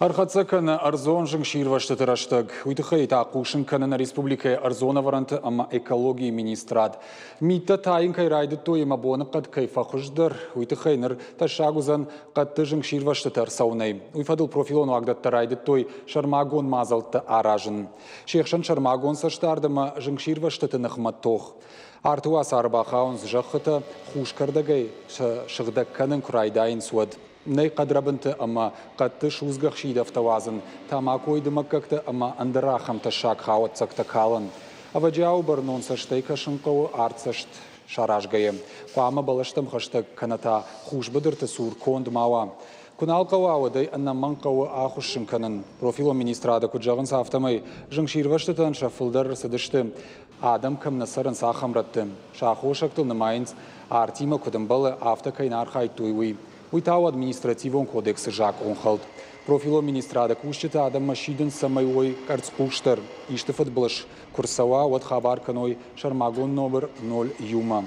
Ӕрхӕццӕ кӕны ӕрдзон зынгсирвӕзтыты рӕстӕг. Уый тыххӕй та хъусын кӕны нӕ республикӕйы ӕрдзон ӕвӕрӕнты ӕмӕ экологийы министрад. Миттӕ тайын кӕй райдыдтой ӕмӕ боныхъӕд кӕй фӕхуыздӕр, уый тыххӕй ныр тӕссаг уыдзӕн хъӕдты зынгсирвӕзтыты ӕрцӕуынӕй. Уый фӕдыл профилон уагдӕттӕ райдыдтой сӕрмагонд мадзӕлттӕ аразын. Се хсӕн сӕрмагонд цӕстдард ӕмӕ зынгсирвӕзтыты ныхмӕ тох. Арты уацары бахауынц зӕххытӕ, хус кӕрдӕгӕй сӕ сыгъдӕг кӕнын куы райдайынц, уӕд. Нӕй хъӕдрӕбынты ӕмӕ хъӕдты судзгӕ хсидӕвтӕ уадзын, тамакойы дымӕггӕгтӕ ӕмӕ ӕндӕр ахӕм тӕссаг хауӕццӕгтӕ калын. Ӕвӕджиауы бӕрнон цӕстӕй кӕсын хъӕуы артдзӕст саразгӕйӕ. Хъуамӕ бӕлӕстӕм хӕстӕг кӕнӕ та хус быдырты цур конд ма уа. Куы нал хъӕуа, уӕд ӕй ӕнӕмӕнг хъӕуы ахуыссын кӕнын. Профилон министрады куыд зӕгъынц, афтӕмӕй зынгсирвӕзтытӕн сӕ фылдӕр ӕрцыдысты, адӕм кӕм нӕ цӕрынц, ахӕм рӕтты. Сӕ аххосӕгтыл нымайынц, артимӕ куыд ӕмбӕлы, афтӕ кӕй нӕ архайдтой, уый. Уый та у административон кодексы закъонхӕлд. Профилон министрады кусджытӕ адӕммӕ сидынц, цӕмӕй уой къӕрцхъусдӕр. Исты фыдбылыз куы рцӕуа, уӕд хабар кӕной сӕрмагонд номыр 01-мӕ.